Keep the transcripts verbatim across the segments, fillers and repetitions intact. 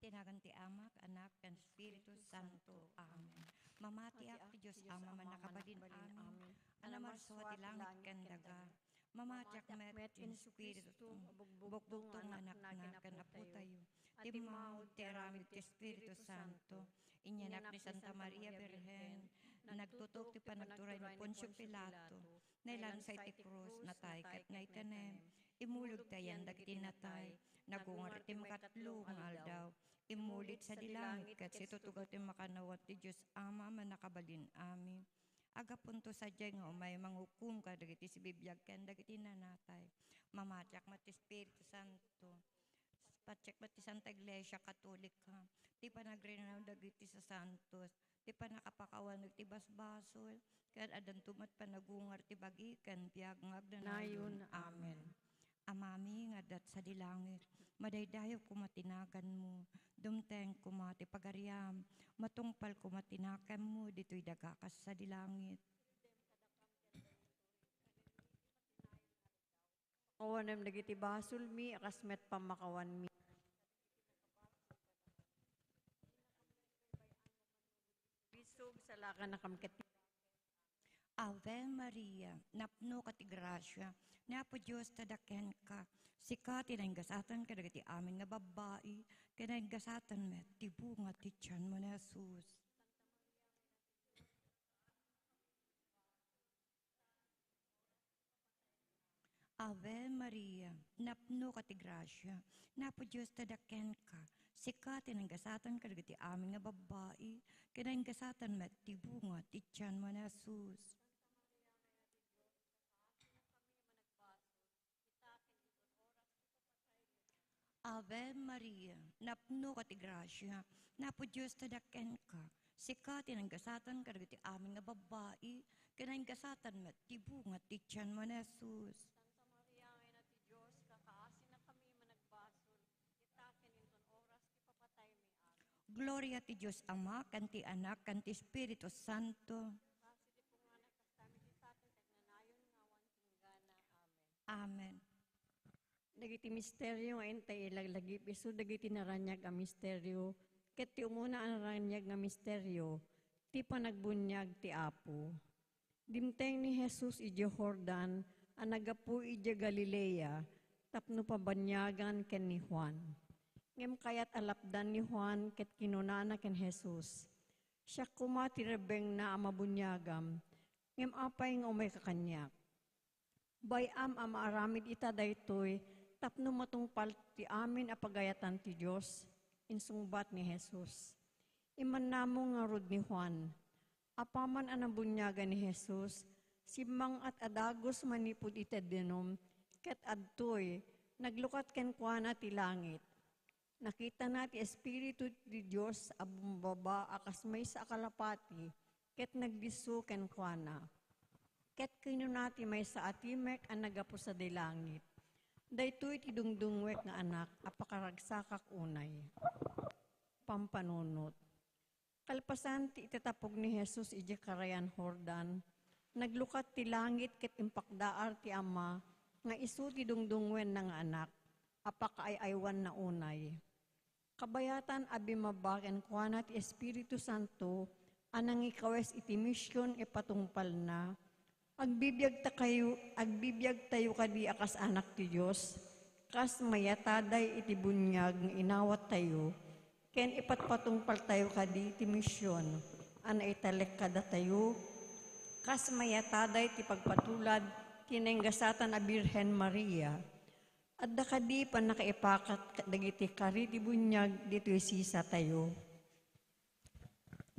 Iti nagan ti Ama, ken Anak, ken Espiritu Santo. Amen. Mamatiak ti Dios Ama, Mannakabalin-amin, a namarso ti langit ken daga. Mamatiak met ken Espiritu, bugbugto nga anakna ken Apotayo. Timmaud ti aramid ti Espiritu Santo. Inyanak ni Santa Maria Birhen, nagtutok ti panagturay ni Poncio Pilato. Nailansa iti krus, natay ket naitanem. Immulog ti ayan dagiti natay. Nagungar iti makatlo nga aldaw. Immuli sadi langit ket situtugaw ti makannawan ti Dios Ama a Mannakabalin-amin. Agapunto sadiay nga umay mangukom kadagiti sibibiag ken dagiti nanatay. Mamatiak met ti Espiritu Santo. Patiak met ti Santa Iglesia Katolika, ti panagrinanawna dagiti sasantos, ti pannakapakawan dagiti basbasol, ken addanto met panagungar ti bagi ken biag nga agnanayon. Nayon. Amen. Amen. Amami nga adda sadi langit, madaydayaw koma ti naganmo, dumteng koma ti pagariam, matungpal koma ti nakemmo ditoy daga kas sadi langit. Awanem dagiti basolmi a kas met pammakawanmi. Bisog, salakanakam ket. Ave Maria, napnoka ti grasia, ni Apo Dios adda kenka. Sika ti naingasatan kadagiti amin nga babbai, ken naingasatan met ti bunga ti tianmo ni Jesus. Ave Maria, napnoka ti grasia, ni Apo Dios adda kenka. Sika ti naingasatan kadagiti amin nga babbai, ken naingasatan met ti bunga ti tianmo ni Jesus. Ave Maria, napnoka ti grasia, ni Apo Dios adda kenka. Sika ti naingasatan kadagiti amin nga babbai, ken naingasatan met ti bunga ti tianmo ni Jesus. Santa Maria nga Ina ti Dios, kakaasinakami a managbasol, ita ken inton oras ti papataymi. Amen. Gloria ti Dios Ama, ken ti Anak, ken ti Espiritu Santo. Kas iti punganak, kasta met ita ken ti agnanayon nga awan tunggana. Amen. Amen. Dagiti misterio nga intay ilaglagip isu dagiti naraniag a misterio, ket ti umuna a naraniag nga misterio, ti panagbuniag ti Apo. Dimteng ni Jesus idiay Jordan a naggapu idiay Galilea tapno pabaniagan ken ni Juan. Ngem kayat a lapdan ni Juan ket kinunana ken Jesus, "Siak koma ti rebbengna a mabuniagam, ngem apay nga umayka kaniak?" "Bay-am a maaramid ita daytoy tapno matungpal ti amin a pagayatan ti Dios," insungbat ni Jesus. Immannamong ngarud ni Juan. Apaman a nabuniagan ni Jesus, simmang-at a dagus manipud iti danum, ket adtoy, naglukat kenkuana ti langit. Nakitana ti Espiritu ti Dios a bumbaba a kas maysa a kalapati, ket nagdisso kenkuana. Ket kinuna ti maysa a timek a naggapu sadi langit, "Daytoy ti dungdungwek nga Anak a pakaragsakak unay. Pampanunot." Kalpasan ti itatapog ni Jesus idiay Karayan Jordan, naglukat ti langit ket impakdaar ti Ama nga isu ti dungdungngoenna nga Anak a pakaay-aywanna unay. Kabayatan a bimmaba kenkuana ti Espiritu Santo a nangikawes iti mision ipatungpalna, Agbibiagtakayo, agbibiagtayo kadi a kas anak ti Dios, kas mayataday iti buniag nga inawattayo, ken ipatpatungpaltayo kadi ti mision a naitalek kadatayo, kas mayataday ti pagpatulad ti naingasatan a Birhen Maria. Adda kadi pannakaipakat dagiti kari ti buniag ditoy sisatayo?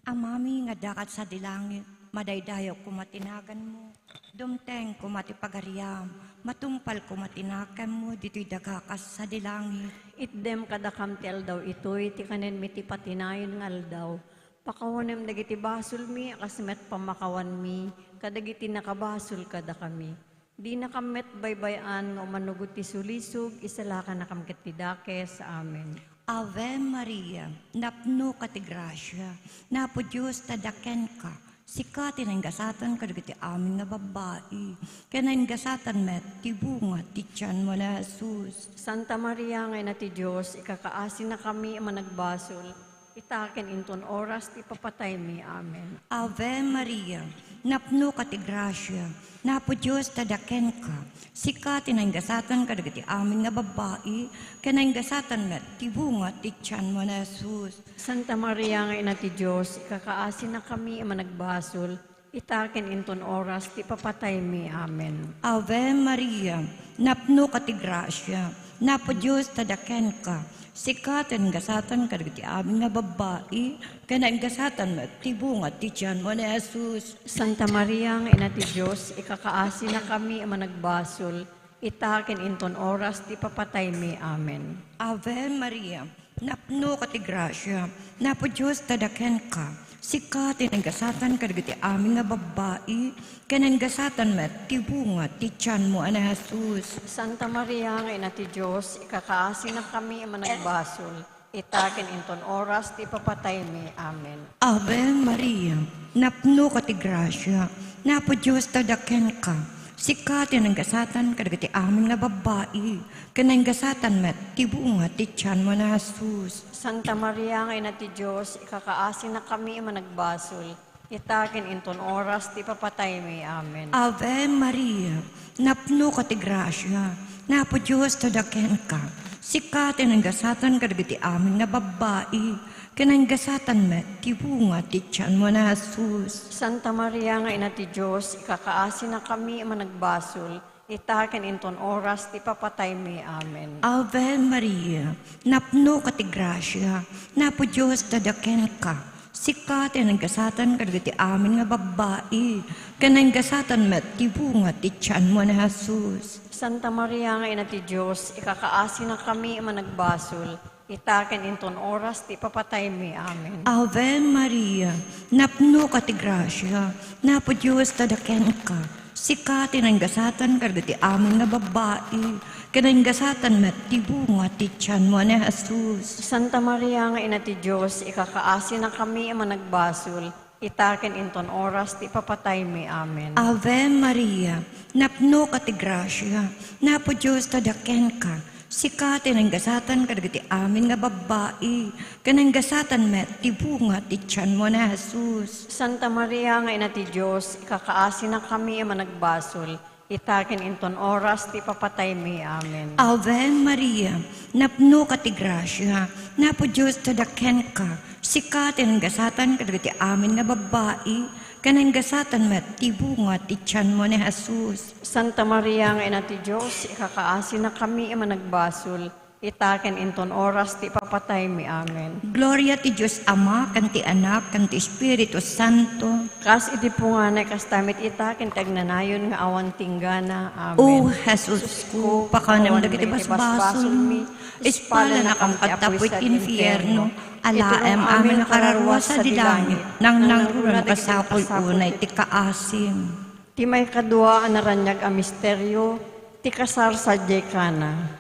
Amami nga adda sadi langit, madaydayaw koma ti naganmo. Dumteng koma ti pagariam, matungpal koma ti nakemmo ditoy daga kas sadi langit. Itdem kadakam ti aldaw itoy ti kanenmi ti patinayon nga aldaw. Pakawanem dagiti basolmi a kas met pammakawanmi kadagiti nakabasol kadakami. Dinakam met baybay-an nga umanugod ti sulisog, isalakanakam ket ti dakes. Amen. Ave Maria, napnoka ti grasia, Apo Dios adda kenka, Sika ti naingasatan kadagiti amin nga babbai, ken naingasatan met ti bunga ti tianmo ni Jesus. Santa Maria nga Ina ti Dios, ikakaasinakami a managbasol, ita ken inton oras ti ipapataymi. Amen. Ave Maria, napnoka ti grasia, Apo Dios ti adda kenka. Sika ti naingasatan kadagiti amin nga babbai, ken naingasatan met ti bunga ti tianmo ni Jesus. Santa Maria nga Ina ti Dios, ikakaasinakami a managbasol, ita ken inton oras ti ipapataymi. Amen. Ave Maria, napnoka ti grasia, Apo Dios ti adda kenka. Sika ti naingasatan kadagiti amin nga babbai, ken naingasatan met ti bunga ti tianmo ni Jesus. Santa Maria nga Ina ti Dios, ikakaasinakami a managbasol, ita ken inton oras ti ipapataymi. Amen. Ave Maria, napnoka ti grasia, Apo Dios ti adda kenka. Sika ti naingasatan kadagiti amin nga babbai, ken naingasatan met ti bunga ti tianmo a ni Jesus. Santa Maria nga Ina ti Dios, ikakaasinakami a managbasol, ita ken inton oras ti ipapataymi. Amen. Ave Maria, napnoka ti grasia, Apo Dios ti adda kenka. Sika ti naingasatan kadagiti amin nga babbai, ken naingasatan met ti bunga ti tianmo ni Jesus. Santa Maria nga Ina ti Dios, ikakaasinakami a managbasol, ita ken inton oras ti ipapataymi. Amen. Ave Maria, napnoka ti grasia, Apo Dios ti adda kenka. Sika ti naingasatan kadagiti amin nga babbai, ken naingasatan met ti bunga ti tianmo ni Jesus. Santa Maria nga Ina ti Dios, ikakaasinakami a managbasol, ita ken inton oras ti ipapataymi. Amen. Ave Maria, napnoka ti grasia, Apo Dios ti adda kenka. Sika ti naingasatan kadagiti amin nga babbai, ken naingasatan met ti bunga ti tianmo ni Jesus. Santa Maria nga Ina ti Dios, ikakaasinakami a managbasol, ita ken inton oras ti ipapataymi. Amen. Ave Maria, napnoka ti grasia, Apo Dios ti adda kenka. Sika ti naingasatan kadagiti amin nga babbai, ken naingasatan met ti bunga ti tianmo ni Jesus. Santa Maria nga Ina ti Dios, ikakaasinakami a managbasol, ita ken inton oras ti ipapataymi. Amen. Ave Maria, napnoka ti grasia, Apo Dios ti adda kenka. Sika ti naingasatan kadagiti amin nga babbai, ken naingasatan met ti bunga ti tianmo ni Jesus. Santa Maria nga Ina ti Dios, ikakaasinakami a managbasol, ita ken inton oras ti ipapataymi. Amen. Ave Maria, napnoka ti grasia, Apo Dios ti adda kenka. Sika ti naingasatan kadagiti amin nga babbai, ken naingasatan met ti bunga ti tianmo ni Jesus. Santa Maria nga Ina ti Dios, ikakaasinakami a managbasol, ita ken inton oras ti ipapataymi. Amen. Gloria ti Dios Ama, ken ti Anak, ken ti Espiritu Santo. Kas iti punganay, kasta met ita ken ti agnanayon nga awan tinggana. Amen. O Jesusko, pakanem dagiti basbasolmi, ispalnakam kadta puy ti infierno, alaem amin a kararua sadi langit, nangnangruna ti masapul unay ti kaasim. Ti maikadua a naraniag a misterio, ti kasar sadiay Cana.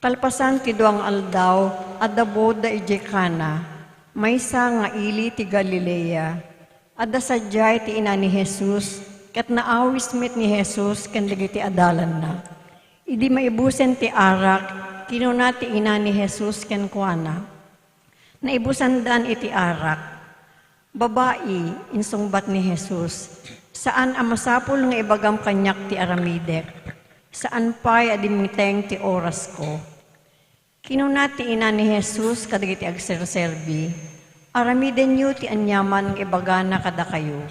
Kalpasan ti dua nga aldaw, adda boda idiay Cana, maysa nga ili ti Galilea. Adda sadiay ti ina ni Jesus, ket naawis met ni Jesus ken dagiti adalanna. Idi maibusen ti arak, kinuna ti ina ni Jesus kenkuana, "Naibusandan iti arak." "Babai," insungbat ni Jesus, "saan a masapul nga ibagam kaniak ti aramidek. Saan pay a dimteng ti orasko." Kinuna ti ina ni Jesus kadagiti agserserbi, "Aramidenyo ti aniaman nga ibagana kadakayo."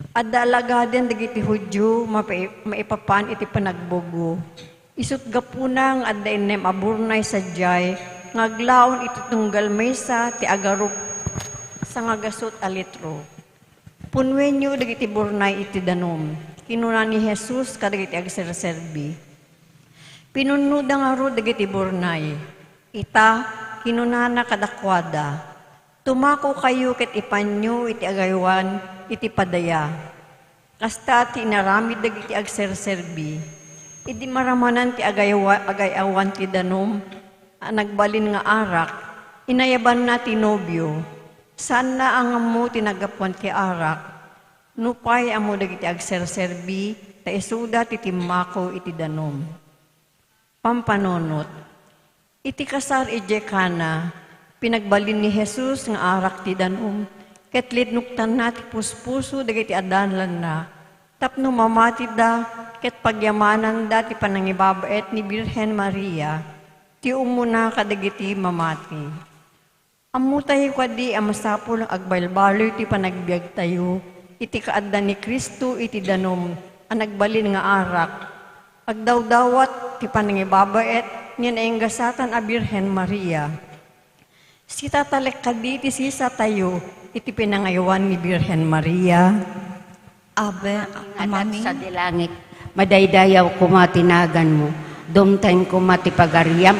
Adda alagaden dagiti Judio mapai-, maipapan iti panagbugo. Isut' gapuna nga adda innem a burnay sadiay nga aglaon iti tunggal maysa ti agarup sangagasut a litro. "Punnuenyo dagiti burnay iti danum," kinuna ni Jesus kadagiti agserserbi. Pinunnoda ngarud dagiti burnay. "Ita," kinunana kadakuada, "tumakokayo ket ipanyo iti agaywan iti padaya." Kasta ti inaramid dagiti agserserbi. Idi maramanan ti agaywa-, agay-awan ti danum a nagbalin nga arak, inayabanna ti nobio. Saanna a ngammo ti naggapuan ti arak. Nupay ammo dagiti agserserbi, ta isuda ti timmako iti danum. Pampanunot. Iti kasar idiay Cana, pinagbalin ni Jesus nga arak ti danum, ket linuktanna ti puspuso dagiti adalanna, tapno mamatida ket pagyamananda ti panangibabaet ni Birhen Maria, ti umuna kadagiti mamati. Ammotayo kadi a masapul nga agbalbaliw ti panagbiagtayo iti kaadda ni Cristo iti danum a nagbalin nga arak. Agdawdawat ti panangibabaet ni nainggasatan a Birhen Maria. Sitatalek kadi ti sisatayo iti pinangaywan ni Birhen Maria. Ave, Amami. Sadi langit, madaydayaw koma ti naganmo. Dumteng koma ti pagariam,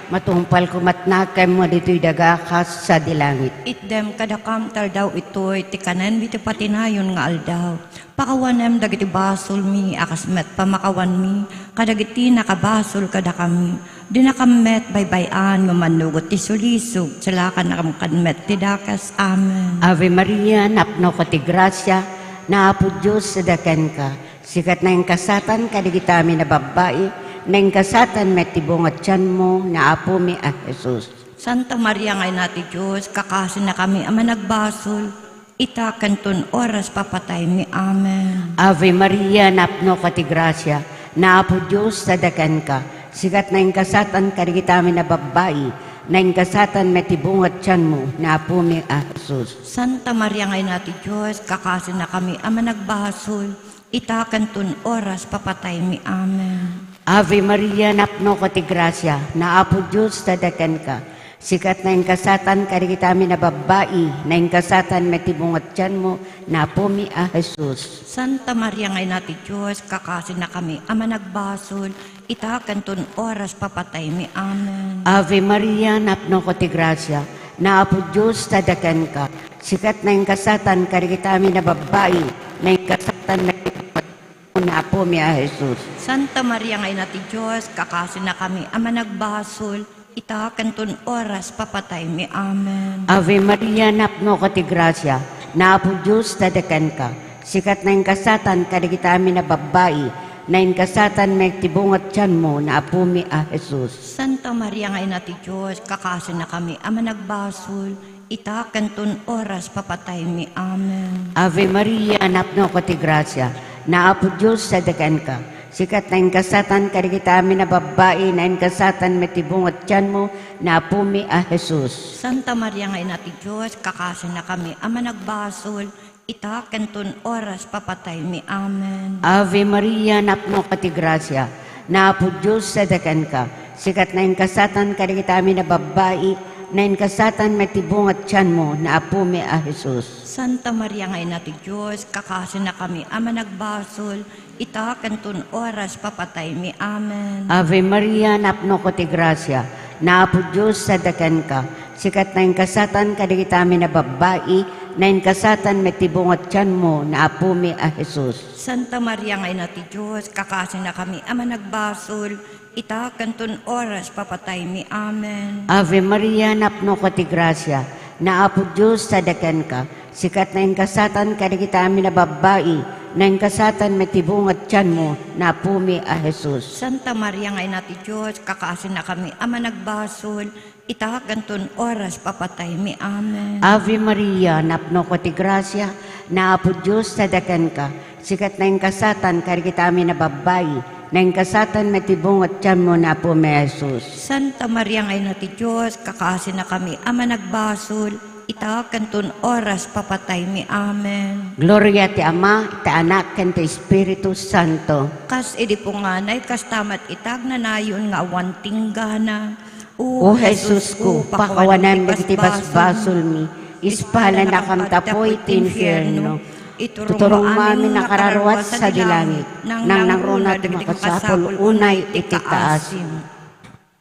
matungpal koma ti nakemmo ditoy daga kas sadi langit. Itdem kadakam ti aldaw itoy, ti kanen iti patinayon nga aldaw. Pakawanem dagiti basolmi a kas met pamakawanmi kadagiti nakabasol kadakami. Dinakam met baybay-an nga mannugot ti sulisog, salakannakam met ti dakes. Amen. Ave Maria, napnoka ti grasia, ni Apo Dios sida kenka. Sika ti naingkasatan kadagiti amin a babbai, naingkasatan met ti bunga ti tianmo, ni Apomi a Jesus. Santa Maria nga Ina ti Dios, kakasinakami a managbasol, ita ken ton oras papataymi. Amen. Ave Maria, napnoka ti grasia, ni Apo Dios sida kenka. Sika ti naingkasatan kadagiti amin a babbai, naingkasatan met ti bunga ti tianmo, ni Apomi a Jesus. Santa Maria nga Ina ti Dios, kakasinakami a managbasol, ita ken ton oras papataymi. Amen. Ave Maria, napnoka ti grasia, ni Apo Dios sida kenka. Sika ti naingkasatan kadagiti amin a babbai, naingkasatan met ti bunga ti tianmo, ni Apomi a Jesus. Santa Maria nga Ina ti Dios, kakasinakami a managbasol, ita ken ton oras papataymi. Amen. Ave Maria, napnoka ti grasia, ni Apo Dios sida kenka. Sika ti naingkasatan kadagiti amin a babbai, naingkasatan met ti bunga ti tianmo, ni Apomi a Jesus. Santa Maria nga Ina ti Dios, kakasinakami a managbasol, ita ken ton oras papataymi. Amen. Ave Maria, napnoka ti grasia, ni Apo Dios sida kenka. Sika ti naingkasatan kadagiti amin a babbai, naingkasatan met ti bunga ti tianmo, ni Apomi a Jesus. Santa Maria nga Ina ti Dios, kakasinakami a managbasol, ita ken ton oras papataymi. Amen. Ave Maria, napnoka ti grasia, ni Apo Dios sida kenka. Sika ti naingkasatan kadagiti amin a babbai, naingkasatan met ti bunga ti tianmo, ni Apomi a Jesus. Santa Maria nga Ina ti Dios, kakasinakami a managbasol, ita ken ton oras papataymi. Amen. Ave Maria, napnoka ti grasia, ni Apo Dios sida kenka. Sika ti naingkasatan kadagiti amin a babbai, naingkasatan met ti bunga ti tianmo, ni Apomi a Jesus. Santa Maria nga Ina ti Dios, kakasinakami a managbasol, ita ken ton oras papataymi. Amen. Ave Maria, napnoka ti grasia, ni Apo Dios sida kenka. Sika ti naingkasatan kadagiti amin a babbai, naingkasatan met ti bunga ti tianmo, ni Apomi a Jesus. Santa Maria nga Ina ti Dios, kakasinakami a managbasol, ita ken ton oras papataymi. Amen. Ave Maria, napnoka ti grasia, ni Apo Dios sida kenka. Sika ti naingkasatan kadagiti amin a babbai, naingkasatan met ti bunga ti tianmo, ni Apomi a Jesus. Santa Maria nga Ina ti Dios, kakasinakami a managbasol, ita ken ton oras papataymi. Amen. Ave Maria, napnoka ti grasia, ni Apo Dios sida kenka. Sika ti naingkasatan kadagiti amin a babbai, naingkasatan met ti bunga ti tianmo, ni Apomi a Jesus. Santa Maria nga Ina ti Dios, kakasinakami a managbasol, ita ken ton oras papataymi. Amen. Gloria ti Ama, ti Anak, ken ti Espiritu Santo. Kas idi punganay, kasta met ita agnanayon nga awan tinggana. O Jesusko, pakawanem dagiti basbasolmi, ispalanakam tapuy ti infierno. Iturongmo amin a nakararua sadi langit, nangnangruna ti makasapul unay iti kaasim.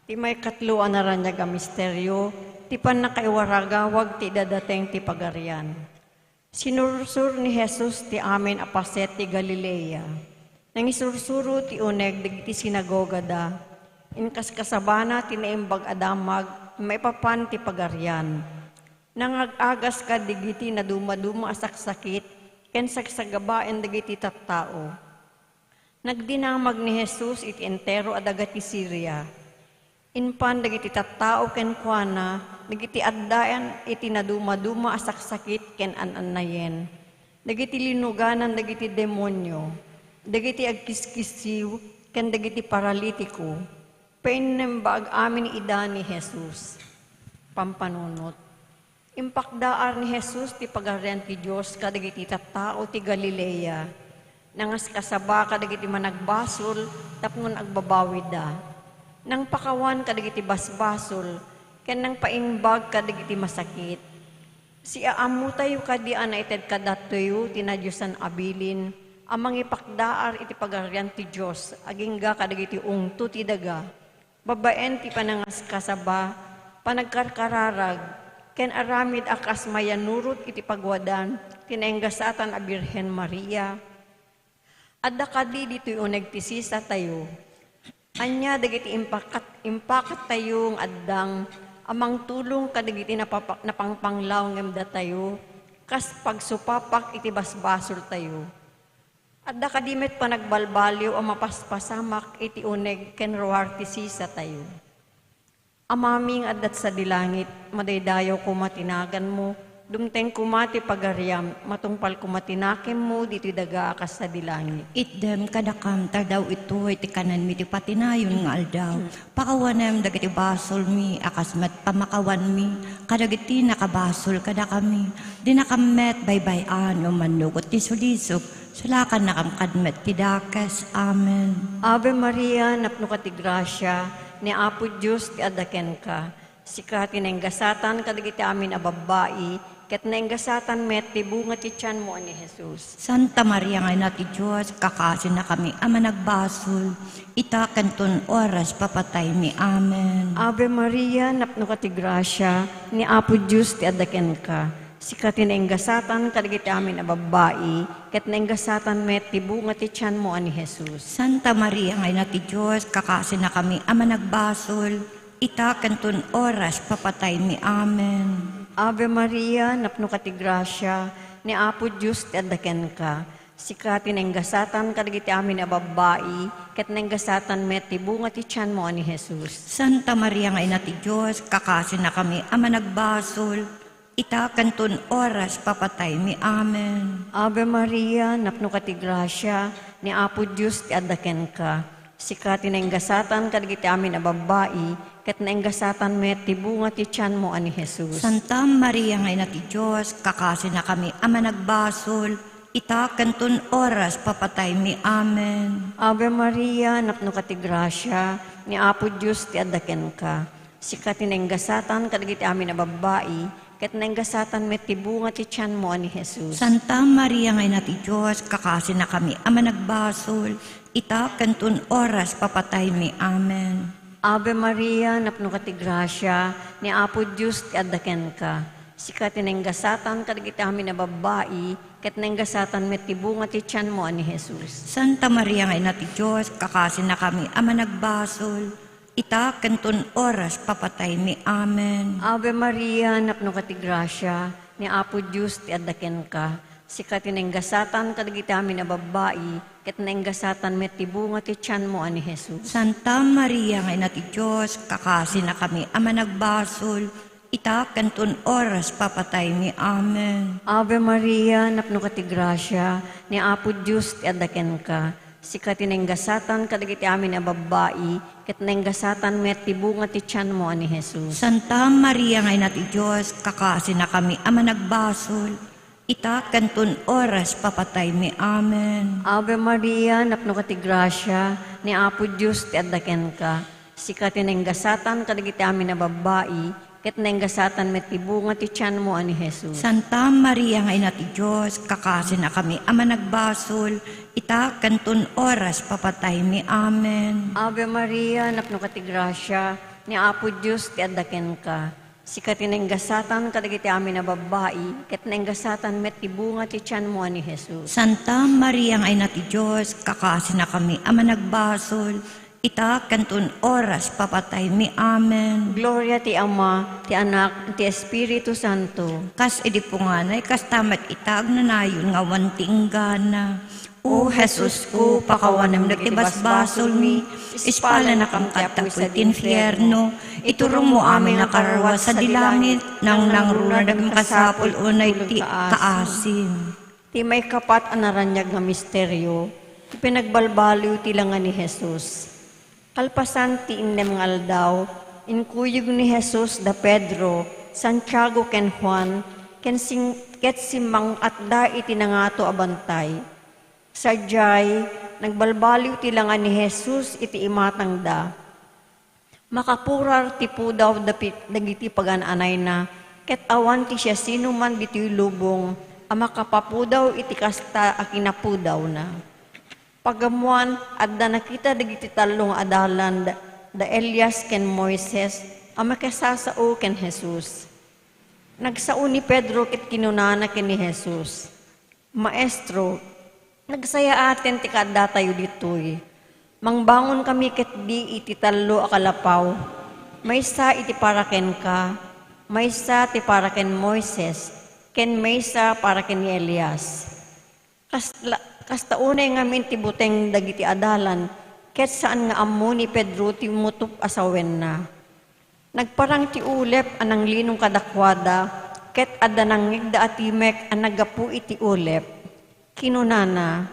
Ti maikatlo a naraniag a misterio, ti pannakaiwaragawag ti idadateng ti Pagarian. Sinursor ni Jesus ti amin a paset ti Galilea. Nangisursuro ti uneg dagiti sinagogada. Inkaskasabana ti Naimbag a Damag maipapan ti Pagarian. Nangag-agas kadagiti nadumaduma a saksakit ken sagsagabaen dagiti tattao. Nagdinamag ni Jesus iti entero a daga ti Siria. Impan dagiti tattao kenkuana dagiti addaen iti nadumaduma a saksakit ken an-annayen, dagiti linuganan dagiti demonio, dagiti agkiskissiw, ken dagiti paralitiko. Painnembaag amin ida ni Jesus. Pampanunot. Impakdaar ni Jesus ti Pagarian ti Dios kadagiti tattao ti Galilea. Nangaskasaba kadagiti managbasol tapno agbabawida. Nangpakawan kadagiti basbasol, ken nangpaimbag kadagiti masakit. Siaammotayo kadi a naited kadatayo ti nadiosan a bilin a mangipakdaar iti Pagarian ti Dios agingga kadagiti ungto ti daga, babaen ti panangaskasaba, panagkarkararag, ken aramid a kas mayannurot iti pagwadan ti nainggasatan a Birhen Maria? Adda kadi ditoy uneg ti sisatayo? Ania dagiti impakat-, impakattayo nga addang a mangtulong kadagiti napapa-, napangpanglaw ngem datayo, kas pagsupapak iti basbasoltayo? Adda kadi met panagbalbaliw a mapaspasamak iti uneg ken ruar ti sisatayo? Amami nga adda sadi langit, madaydayaw koma ti naganmo, dumteng koma ti pagariam, matungpal koma ti nakemmo ditoy daga a kas sadi langit. Itdem kadakam, ta daw itoy ti kanenmi ti patinayon nga aldaw. Pakawanem dagiti basolmi a kas met pamakawanmi kadagiti nakabasol kadakami. Dinakam met baybay-an no mannugot ti sulisog, sulakannakam kad met ti dakes. Amen. Ave Maria, napnoka ti grasia, ni Apo Dios ti adda kenka. Sika ti nainggasatan kadagiti amin a babbai, ket nainggasatan met ti bunga ti tianmo a ni Jesus. Santa Maria nga Ina ti Dios, kakasinakami a managbasol, ita ken ton oras papataymi. Amen. Ave Maria, napnoka ti grasia, ni Apo Dios ti adda kenka. Sika ti nainggasatan kadagiti amin a babbai, ket nainggasatan met ti bunga ti tianmo a ni Jesus. Santa Maria nga Ina ti Dios, kakasinakami a managbasol, ita ken ton oras papataymi. Amen. Ave Maria, napnoka ti grasia, ni Apo Dios ti adda kenka. Sika ti nainggasatan kadagiti amin a babbai, ket nainggasatan met ti bunga ti tianmo a ni Jesus. Santa Maria nga Ina ti Dios, kakasinakami a managbasol, ita ken ton oras papataymi. Amen. Ave Maria, napnoka ti grasia, ni Apo Dios ti adda kenka. Sika ti nainggasatan kadagiti amin a babbai, ket nainggasatan met ti bunga ti tianmo a ni Jesus. Santa Maria nga Ina ti Dios, kakasinakami a managbasol, ita ken ton oras papataymi. Amen. Ave Maria, napnoka ti grasia, ni Apo Dios ti adda kenka. Sika ti nainggasatan kadagiti amin a babbai, ket nainggasatan met ti bunga ti tianmo a ni Jesus. Santa Maria nga Ina ti Dios, kakasinakami a managbasol, ita ken ton oras papataymi. Amen. Ave Maria, napnoka ti grasia, ni Apo Dios ti adda kenka. Sika ti nainggasatan kadagiti amin a babbai, ket nainggasatan met ti bunga ti tianmo a ni Jesus. Santa Maria nga Ina ti Dios, kakasinakami a managbasol, ita ken ton oras papataymi. Amen. Ave Maria, napnoka ti grasia, ni Apo Dios ti adda kenka. Sika ti nainggasatan kadagiti amin a babbai, ket nainggasatan met ti bunga ti tianmo a ni Jesus. Santa Maria nga Ina ti Dios, kakasinakami a managbasol, ita ken ton oras papataymi. Amen. Ave Maria, napnoka ti grasia, ni Apo Dios ti adda kenka. Sika ti nainggasatan kadagiti amin a babbai, ket nainggasatan met ti bunga ti tianmo a ni Jesus. Santa Maria nga Ina ti Dios, kakasinakami a managbasol, ita ken ton oras papataymi. Amen. Ave Maria, napnoka ti grasia, ni Apo Dios ti adda kenka. Sika ti nainggasatan kadagiti amin a babbai, ket nainggasatan met ti bunga ti tianmo a ni Jesus. Santa Maria nga Ina ti Dios, kakasinakami a managbasol, ita ken ton oras papataymi. Amen. Ave Maria, napnoka ti grasia, ni Apo Dios ti adda kenka. Sika ti nainggasatan kadagiti amin a babbai, ket nainggasatan met ti bunga ti tianmo a ni Jesus. Santa Maria nga Ina ti Dios, kakasinakami a managbasol, Ita, ken ton oras papataymi. Amen. Gloria ti Ama, ti Anak, ti Espiritu Santo. Kas idi punganay, kasta met ita agnanayon nga awan ti inggana. O Jesusko, pakawanem dagiti basbasolmi, ispalanakam kadta iti infierno, iturongmo amin a kararua sadi langit, nangnangruna dagiti masapul unay ti kaasim. Ti maikapat a naraniag nga misterio, ti pinagbalbaliw ti langa ni Jesus. Kalpasan ti innem nga aldaw, inkuyog ni Jesus da Pedro, Santiago ken Juan, ken sing-, ket simmang-atda iti nangato a bantay. Sadiay, nagbalbaliw ti langa ni Jesus iti imatangda. Makapurar ti pudaw dapi-, dagiti pagan-anayna, ket awan ti siasinoman ditoy lubong a makapapudaw iti kasta a kinapudawna. Pagammoan, adda nakita dagiti tallo nga adalan da, da Elias ken Moises a makisasao ken Jesus. Nagsao ni Pedro ket kinunana ken ni Jesus, "Maestro, nagsayaaten ti kaaddatayo ditoy. Mangbangonkami ketdi iti tallo a kalapaw, maysa iti para kenka, maysa ti para ken Moises, ken maysa para ken ni Elias." Kasla-, kasta unay ngamin ti buteng dagiti adalan, ket saan nga ammo ni Pedro ti mutop a sawenna. Nagparang ti ulep a nanglinong kadakuada, ket adda nangngegda a timek a naggapu iti ulep. Kinunana,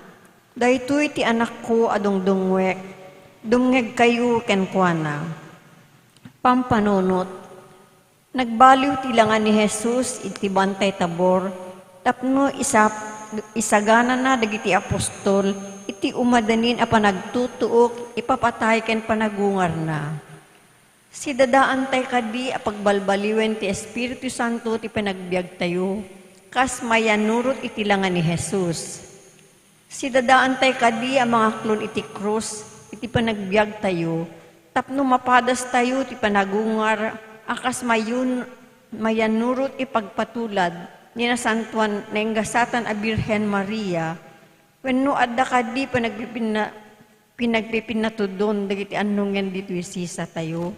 "Daytoy ti Anakko a dungdungngoek, dumngegkayo kenkuana." Pampanunot, nagbaliw ti langa ni Jesus iti Bantay Tabor tapno isap-, isaganana dagiti apostol iti umadanin a panagtutuok ipapatay ken panagungarna. Sidadaantay kadi a pagbalbaliwen ti Espiritu Santo ti panagbiagtayo, kas mayannurot iti langa ni Jesus. Sidadaantay kadi a mangaklon iti krus iti panagbiagtayo, tapno mapadastayo ti panagungar a kas mayun-, mayannurot ipagpatulad ni nasantoan nainggasatan a Birhen Maria, wenno adda kadi panagpipinna-, pinagpipinatudon dagiti annongen ditoy sisatayo.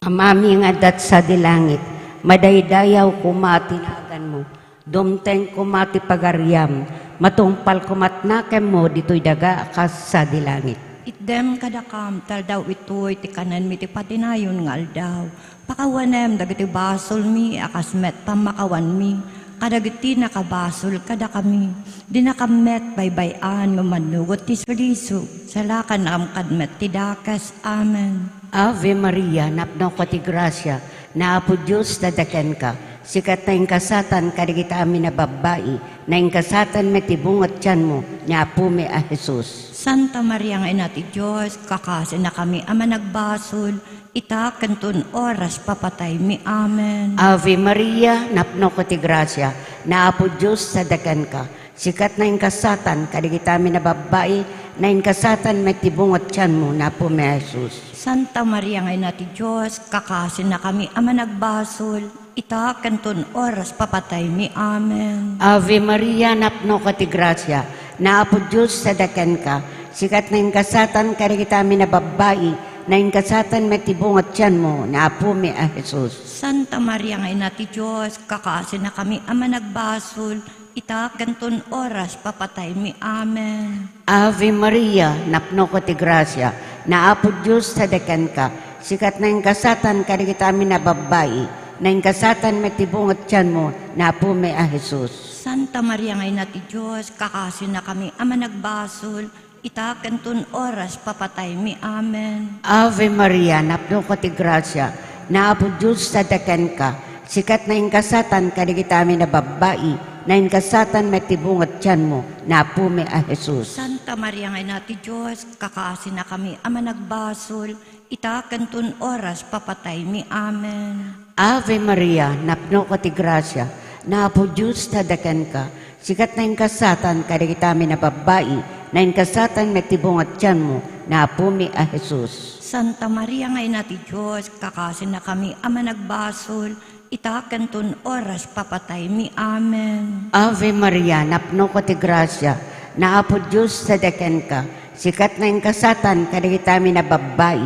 Amami nga adda sadi langit, madaydayaw koma ti naganmo. Dumteng koma ti pagariam. Matungpal koma ti nakemmo ditoy daga a kas sadi langit. Itdem kadakam ti aldaw itoy ti kanenmi ti patinayon nga aldaw. Pakawanem dagiti basolmi a kas met pammakawanmi kadagiti nakabasol kadakami. Dinakam met baybay-an nga mannugot ti saliso. Salakannakam kad met ti dakes. Amen. Ave Maria, napnoka ti grasia, ni Apo Dios dadakenka. Sika ti naingkasatan kadagiti amin a babbai, naingkasatan met ti bunga ti tianmo, ni Apomi a Jesus. Santa Maria nga Ina ti Dios, kakasinakami a managbasol, ita ken ton oras papataymi. Amen. Ave Maria, napnoka ti grasia, ni Apo Dios dadakenka. Sika ti naingkasatan kadagiti amin a babbai, naingkasatan met ti bunga ti tianmo, ni Apomi a Jesus. Santa Maria nga Ina ti Dios, kakasinakami a managbasol, ita ken ton oras papataymi. Amen. Ave Maria, napnoka ti grasia, ni Apo Dios dadakenka. Sika ti naingkasatan kadagiti amin a babbai, naingkasatan met ti bunga ti tianmo, ni Apomi a Jesus. Santa Maria nga Ina ti Dios, kakasinakami a managbasol, ita ken ton oras papataymi. Amen. Ave Maria, napnoka ti grasia, ni Apo Dios dadakenka. Sika ti naingkasatan kadagiti amin a babbai, naingkasatan met ti bunga ti tianmo, ni Apomi a Jesus. Santa Maria nga Ina ti Dios, kakasinakami a managbasol, ita ken ton oras papataymi. Amen. Ave Maria, napnoka ti grasia, ni Apo Dios dadakenka. Sika ti naingkasatan kadagiti amin a babbai, naingkasatan met ti bunga ti tianmo, ni Apomi a Jesus. Santa Maria nga Ina ti Dios, kakasinakami a managbasol, ita ken ton oras papataymi. Amen. Ave Maria, napnoka ti grasia, ni Apo Dios dadakenka. Sika ti naingkasatan kadagiti amin a babbai, naingkasatan met ti bunga ti tianmo, ni Apomi a Jesus. Santa Maria nga Ina ti Dios, kakasinakami a managbasol, ita ken ton oras papataymi. Amen. Ave Maria, napnoka ti grasia, ni Apo Dios dadakenka. Sika ti naingasatan kadagiti amin a babbai,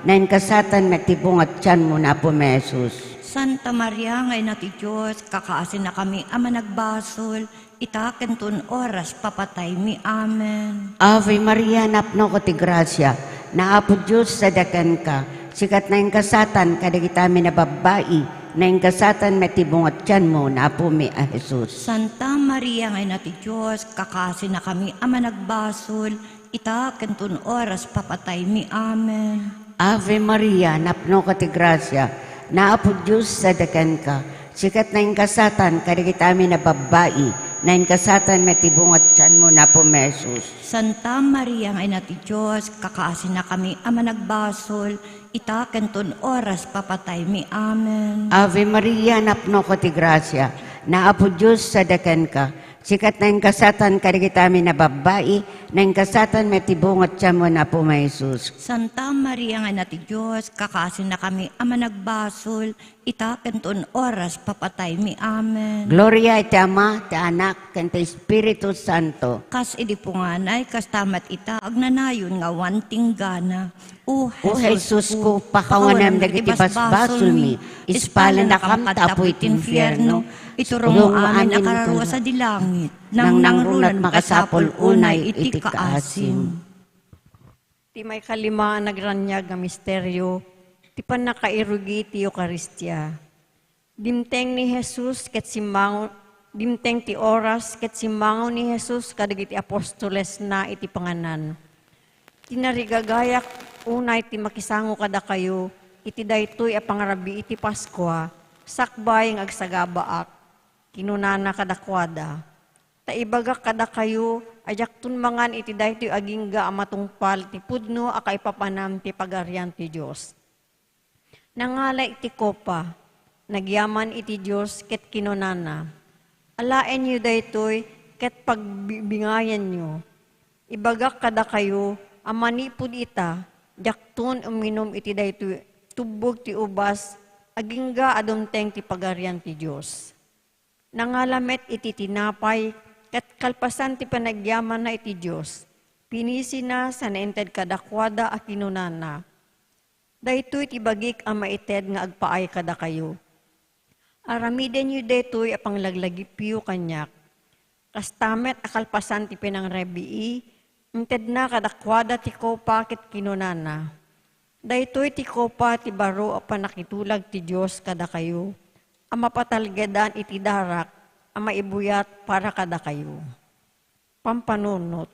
naingasatan met ti bunga ti tianmo, Apomi a Jesus. Santa Maria nga Ina ti Dios, kakaasina kami a managbasol, ita ken ton oras papataymi. Amen. Ave Maria, napnoka ti grasia, ni Apo Dios sadiay kenka. Sika ti naingasatan kadagiti amin a babbai, naingasatan met ti bunga ti tianmo, Apomi a Jesus. Santa Maria nga Ina ti Dios, kakaasina kami a managbasol, ita ken ton oras papataymi. Amen. Ave Maria, napnoka ti grasia, ni Apo Dios sadiay kenka. Sika ti naingasatan kadagiti amin a babbai, naingasatan met ti bunga ti tianmo, Apomi a Jesus. Santa Maria nga Ina ti Dios, kakaasina kami a managbasol, ita ken ton oras papataymi. Amen. Ave Maria, napnoka ti grasia, ni Apo Dios sadiay kenka. Sika ti naingasatan kadagiti amin a babbai, naingasatan met ti bunga ti tianmo, Apomi a Jesus. Santa Maria nga Ina ti Dios, kakaasina kami a managbasol, ita ken ton oras papataymi. Amen. Gloria iti Ama, ti Anak, ken ti Espiritu Santo. Kas idi punganay, kasta met ita agnanayon nga awan tinggana. O O Jesus ko, pakawanem dagiti basbasolmi, ispalanakam kadta apuy ti infierno, iturongmo amin a kararua sadi langit, nangnangruna no masapul unay iti kaasim. Ti maikalima a nagraniag nga misterio, ti pannakairugi ti Eukaristia. Dimteng ni Jesus ket simmango-, dimteng ti oras ket simmango ni Jesus kadagiti apostolesna iti panganan. Tinarigagayak unay ti makisango kadakayo iti daytoy a pangrabii ti Paskua sakbay nga agsagabaak, kinunana kadakuada. Ta ibagak kadakayo a diakton mangan iti daytoy agingga a matungpal ti pudno a kaipapanan ti Pagarian ti Dios. Nangala iti kopa, nagyaman iti Dios ket kinunana, "Alaenyo daytoy ket pagbibingayanyo. Ibagak kadakayo a manipud ita, diakton uminum iti daytoy tubbog ti ubas agingga a dumteng ti Pagarian ti Dios." Nangala met iti tinapay, ket kalpasan ti panagyamanna iti Dios, pinisina sa nainted kadakuada a kinunana, "Daytoy ti bagik a maited nga agpaay kadakayo. Aramidenyo daytoy a panglaglagipyo kaniak." Kasta met a kalpasan ti pinangrabii, intedna kadakuada ti kopa ket kinunana, "Daytoy ti kopa ti baro a pannakitulag ti Dios kadakayo, a mapatalgedan iti darak a maibuyat para kadakayo." Pampanunot.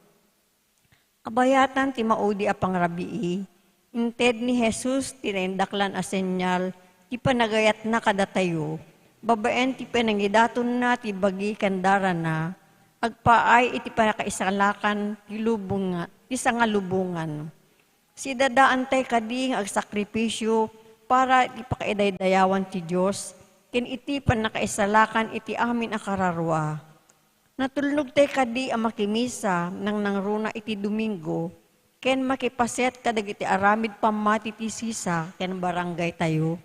Abayatan ti maudi a pangrabii, inted ni Jesus ti naindaklan a senyal ti panagayatna kadatayo, babaen ti panangidatonna ti bagi ken darana, agpaay iti panakaisalakan ti lubong-, ti sangalubongan. Sidadaantay kadi nga agsakripisio para iti pakaidaydayawan ti Dios ken iti pannakaisalakan iti amin a kararua. Natulnogtay kadi a makimisa nangnangruna iti Domingo ken makipaset kadagiti aramid pammati ti sisa ken baranggaytayo.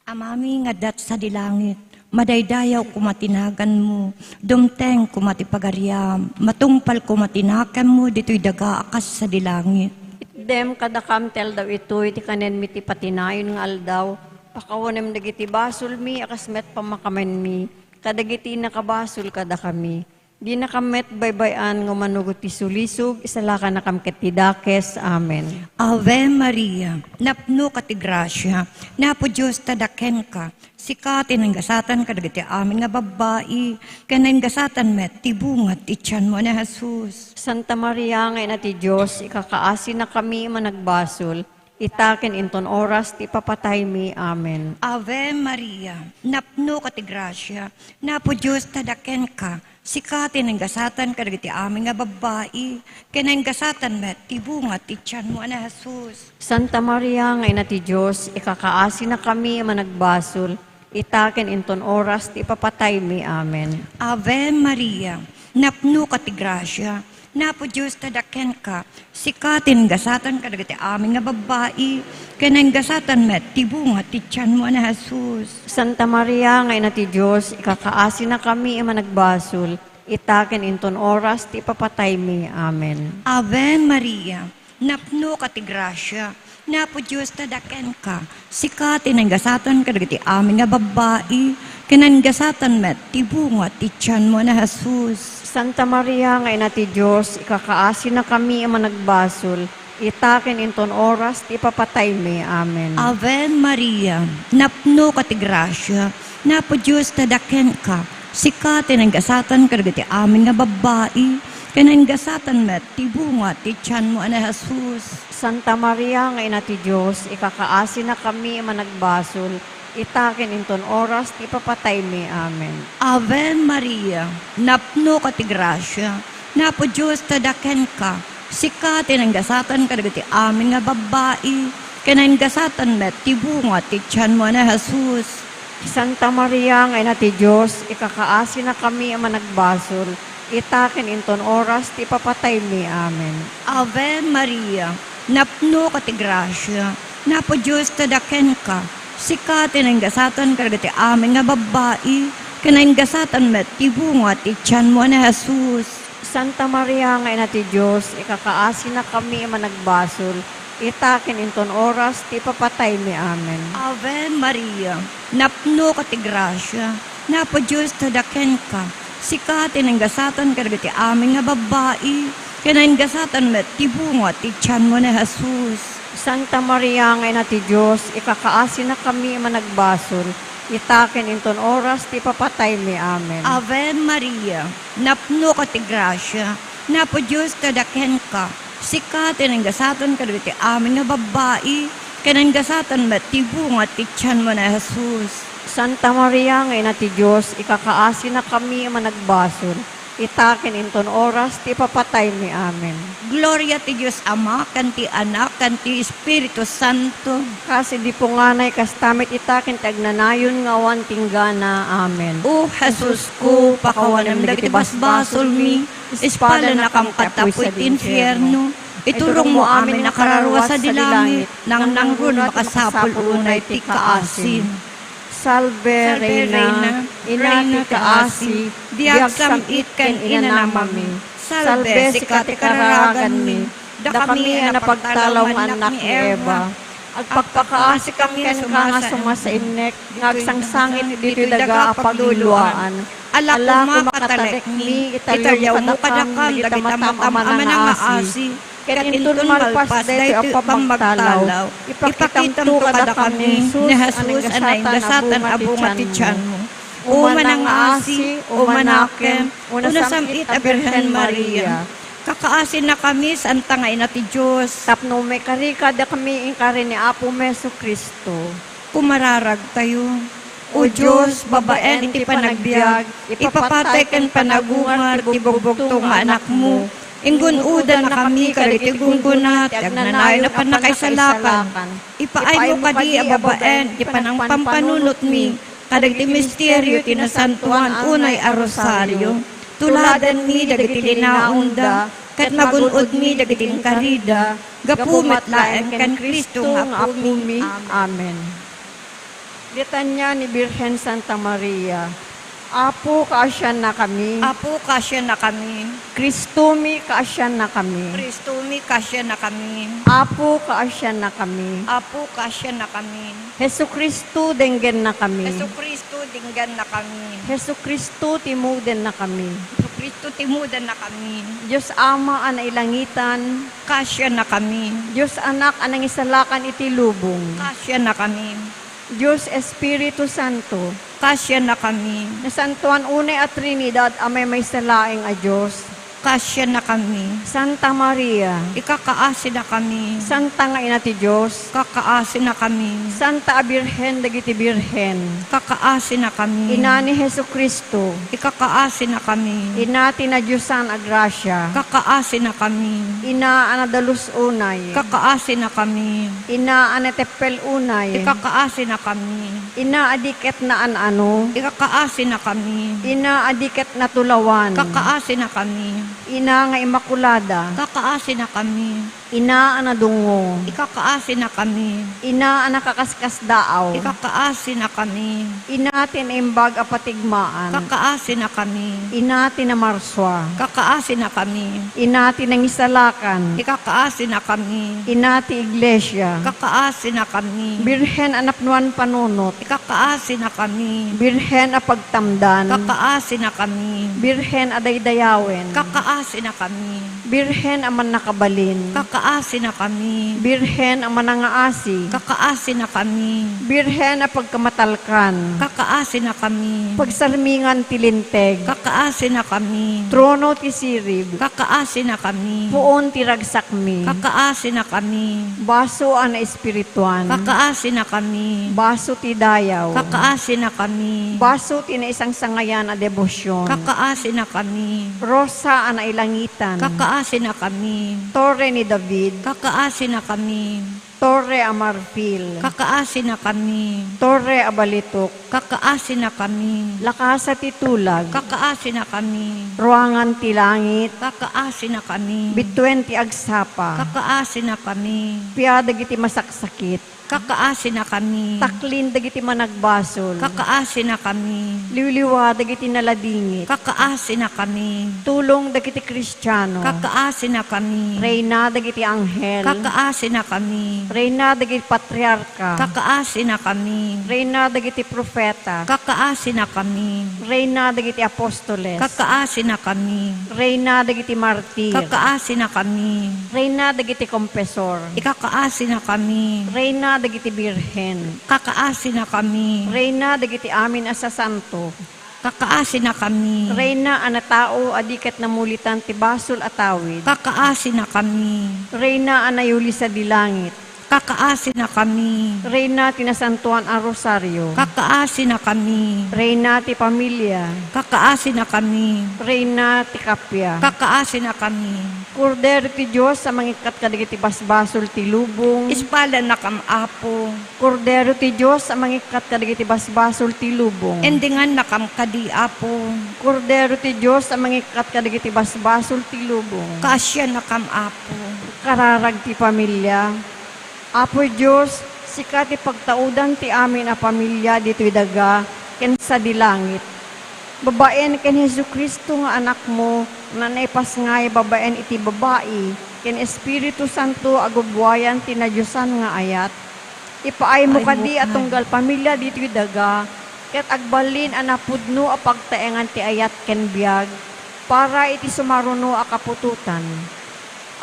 Amami nga adda sadi langit, madaydayaw koma ti naganmo, dumteng koma ti pagariam, matungpal koma ti nakemmo ditoy daga a kas sadi langit. Itdem kadakam ti aldaw itoy ti kanenmi ti patinayon nga aldaw, pakawanem dagiti basolmi a kas met pammakamenmi kadagiti nakabasol kadakami. Dinakam met baybay-an nga umano ti sulisog, isalakanakam ket ti dakes. Amen. Ave Maria, napnoka ti grasia, ni Apo Dios ti adda kenka. Sika ti naingasatan kadagiti amin nga babbai, ken naingasatan met ti bunga ti tianmo a ni Jesus. Santa Maria nga Ina ti Dios, ikakaasinakami a managbasol, ita ken inton oras ti ipapataymi. Amen. Ave Maria, napnoka ti grasia, ni Apo Dios ti adda kenka. Sika ti naingasatan kadagiti amin nga babbai, ken naingasatan met ti bunga ti tianmo a ni Jesus. Santa Maria nga Ina ti Dios, ikakaasinakami a managbasol, ita ken inton oras ti ipapataymi. Amen. Ave Maria, napnoka ti grasia, ni Apo Dios ti adda kenka. Sika ti naingasatan kadagiti amin nga babbai, ken naingasatan met ti bunga ti tianmo a ni Jesus. Santa Maria nga Ina ti Dios, ikakaasinakami a managbasol, ita ken inton oras ti ipapataymi. Amen. Ave Maria, napnoka ti grasia, ni Apo Dios ti adda kenka. Sika ti nagasatan kadagiti amin nga babbai, ken nagasatan met ti bunga ti tianmo a ni Jesus. Santa Maria nga Ina ti Dios, ikakaasinakami a managbasol, ita ken inton oras ti ipapataymi. Amen. Ave Maria, napnoka ti grasia, ni Apo Dios ti adda kenka. Sika ti nagasatan kadagiti amin nga babbai, ken nagasatan met ti bunga ti tianmo a ni Jesus. Santa Maria nga Ina ti Dios, ikakaasinakami a managbasol, ita ken inton oras ti ipapataymi. Amen. Ave Maria, napnoka ti grasia, ni Apo Dios ti adda kenka. Sika ti nagasatan kadagiti amin nga babbai, ken nagasatan met ti bunga ti tianmo a ni Jesus. Santa Maria nga Ina ti Dios, ikakaasinakami a managbasol, ita ken inton oras ti ipapataymi. Amen. Ave Maria, napnoka ti grasia, ni Apo Dios ti adda kenka. Sika ti nagasatan kadagiti amin nga babbai, ken nagasatan met ti bunga ti tianmo a ni Jesus. Santa Maria nga Ina ti Dios, ikakaasinakami a managbasol, ita ken inton oras ti ipapataymi. Amen. Ave Maria, napnoka ti grasia, ni Apo Dios ti adda kenka. Sika ti nagasatan kadagiti amin nga babbai, ken nagasatan met ti bunga ti tianmo a ni Jesus. Santa Maria nga Ina ti Dios, ikakaasinakami a managbasol, ita ken inton oras ti ipapataymi. Amen. Ave Maria, napnoka ti grasia, ni Apo Dios ti adda kenka. Sika ti nagasatan kadagiti amin nga babbai, ken nagasatan met ti bunga ti tianmo a ni Jesus. Santa Maria nga Ina ti Dios, ikakaasinakami a managbasol, ita ken inton oras ti ipapataymi. Amen. Gloria ti Dios Ama, ken ti Anak, ken ti Espiritu Santo. Kas idi punganay, kasta met ita ken ti agnanayon nga awan tinggana. Amen. O Jesusko, pakawanem dagiti basbasolmi, ispalannakam kadta apuy ti infierno, iturongmo amin a kararua sadi langit, nangnangruna a makasapul unay ti kaasim. Salve, Reina, Ina ti kaasi, di agsam-it ken inanamami. Salve, sika ti kararaganmi, dakami a napagtalaw nga annak ni Eva. Agpakpakaasikam kenka nga sumasainnek nga agsangsangit ditoy daga a pagluluaan. Ala koma, katalekmi, italiawmo kadakam dagiti matam-aman a manangaasi, ket inton malpas daytoy a pammagtalaw, ipakitamto kadakami ni Jesus a nagasatan a bunga ti tianmo. O manangaasi, o manakem, o nasam-it a Birhen Maria, kakaasinakami, Santa nga Ina ti Dios, tapno maikari kadakami inkari ni Apomi Jesu-Cristo. Kumararagtayo. O Dios, babaen iti panagbiag, ipapatay ken panagungar ti bugto nga Anakmo, inggun-odannakami kadagiti gunggona ti agnanayon a pannakaisalakan. Ipaaymo kadi a babaen iti panangpampanunotmi kadagiti misterio ti Nasantoan unay a Rosario. Tuladanmi dagiti linaonda, ket magun-odmi dagiti inkarida, gapu met laeng ken Cristo nga Apomi. Amen. Litania ni Birhen Santa Maria. Apo, kaasiannakami. Apo, kaasiannakami. Cristomi, kaasiannakami. Cristomi, kaasiannakami. Apo, kaasiannakami. Apo, kaasiannakami. Jesu-Cristo, denggennakami. Jesu-Cristo, denggennakami. Jesu-Cristo, timudennakami. Jesu-Cristo, timudennakami. Dios Ama a nailangitan, kaasiannakami. Dios Anak a nangisalakan iti lubong, kaasiannakami. Dios Espiritu Santo, kaasiannakami. Nasantoan unay a Trinidad a maymaysa laeng a Dios, kaasiannakami. Santa Maria, ikakaasinakami. Santa nga Ina ti Dios, kakaasinakami. Santa a Birhen dagiti birhen, kakaasinakami. Ina ni Jesu-Cristo, ikakaasinakami. Ina ti nadiosan a grasia, kakaasinakami. Ina a nadalus unay, kakaasinakami. Ina a nateppel unay, ikakaasinakami. Ina a di ket naan-ano, ikakaasinakami. Ina a di ket natulawan, kakaasinakami. Ina nga Immakulada, kakaasinakami. Ina a nadungngo. Ikakaasinakami. Ina a nakaskasdaaw. Ikakaasinakami. Ina ti naimbag a patigmaan. Kakaasinakami. Ina ti namarsua. Kakaasinakami. Ina ti nangisalakan. Ikakaasinakami. Ina ti iglesia. Kakaasinakami. Birhen a napnuan panunot. Ikakaasinakami. Birhen a pagtamdan. Kakaasinakami. Birhen a daydayawen. Kakaasinakami. Birhen a mannakabalin. Kakaasinakami. Birhen a manangaasi. Kakaasinakami. Birhen a pagkamatalkan. Kakaasinakami. Pagsarmingan ti linteg. Kakaasinakami. Trono ti sirib. Kakaasinakami. Puon ti ragsakmi. Kakaasinakami. Baso a naespirituan. Kakaasinakami. Baso ti dayaw. Kakaasinakami. Baso ti naisangsangayan a debosion. Kakaasinakami. Rosa a nailangitan. Kakaasinakami. Torre ni David. Kakaasinakami. Torre a marfil. Kakaasinakami. Torre a balitok. Kakaasinakami. Lakasa ti tulag. Kakaasinakami. Ruangan ti langit. Kakaasinakami. Bituen ti agsapa. Kakaasinakami. Pia dagiti masaksakit. Kakaasinakami. Taklin dagiti managbasol. Kakaasinakami. Liwliwa dagiti naladingit. Kakaasinakami. Tulong dagiti Kristiano. Kakaasinakami. Reyna dagiti anghel. Kakaasinakami. Reyna dagiti patriarka. Kakaasinakami. Reyna dagiti profeta. Kakaasinakami. Reyna dagiti apostoles. Kakaasinakami. Reyna dagiti martir. Kakaasinakami. Reyna dagiti kompesor. Ikakaasinakami. Reyna dagiti birhen. Kakaasinakami. Reyna dagiti amin a sasanto. Kakaasinakami. Reyna a natao a di ket namulitan ti basol a tawid. Kakaasinakami. Reyna a nayuli sadi langit. Kakaasinakami. Reyna ti Nasantoan a Rosario. Kakaasinakami. Reyna ti pamilia. Kakaasinakami. Reyna ti kappia. Kakaasinakami. Kordero ti Dios a mangikkat kadagiti basbasol ti lubong. Ispalanakam, Apo. Kordero ti Dios a mangikkat kadagiti basbasol ti lubong. Endengannakam kadi, Apo. Kordero ti Dios a mangikkat kadagiti basbasol ti lubong. Kaasiannakam, Apo. Kararag ti pamilia. Apo Dios, sika ti pagtaudan ti amin a pamilia ditoy daga ken sadi langit. Babaen ken Jesu-Cristo nga Anakmo nga naipasngay babaen iti babai ken Espiritu Santo a gubbuayan ti nadiosan nga ayat, ipaaymo kadi a tunggal pamilia ditoy daga ket agbalin a napudno a pagtaengan ti ayat ken biag para iti sumaruno a kaputotan.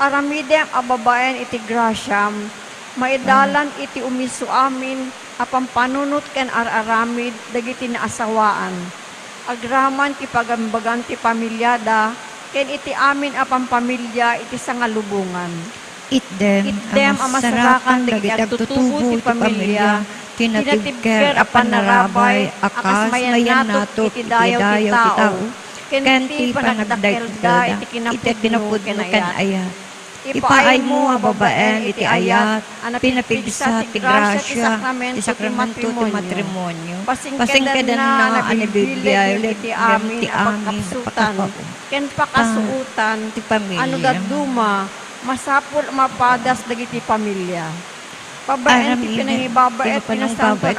Aramidem a babaen iti grasiam, maidalan iti umiso amin a pampanunot ken ar-aramid dagiti naasawaan, agraman ti pagambagan ti pamiliada ken iti amin a pampamilia iti sangalubongan. Itdem a masarakan dagiti agtutubo ti pamilia, tinatibker a pannarabay a kas mayannatok iti dayaw ti tao, ken ti panagdakkelda iti kinapudno ken ayat. Ipaaymo a babaen iti ayat a napigsa ti grasia ti sakramento ti matrimonio. Pasingkedanna a nabilbileg iti amin a pagkapsutan ken pakasuotan a no dadduma, masapul a mapadas dagiti pamilia. Babaen ti pinangibabaet ti Nasantoan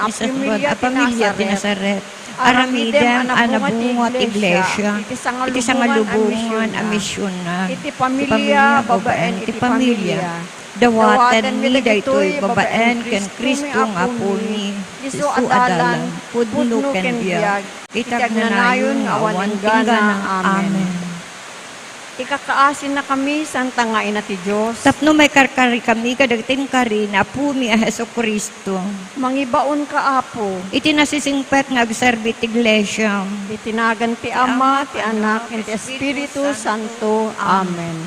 a Pamilia ti Nazaret. Aramidem a nabunga ti iglesia iti sangalubongan a misionna. Iti pamilia, babaen iti pamilia. Dawatenmi daytoy babaen ken Cristo nga Apomi, Jesu a dalan, pudno ken biag, iti agnanayon nga awan inggana. Amen. Ikakaasinakami, Santa nga Ina ti Dios. Tapno maikarkarikami kadagiti inkari ni Apomi a Jesu-Cristo. Mangibaonka, Apo. Iti nasisingpet nga agserbi ti Iglesia. Iti nagan ti Ama, ti Anak, ken ti Espiritu Santo. Amen.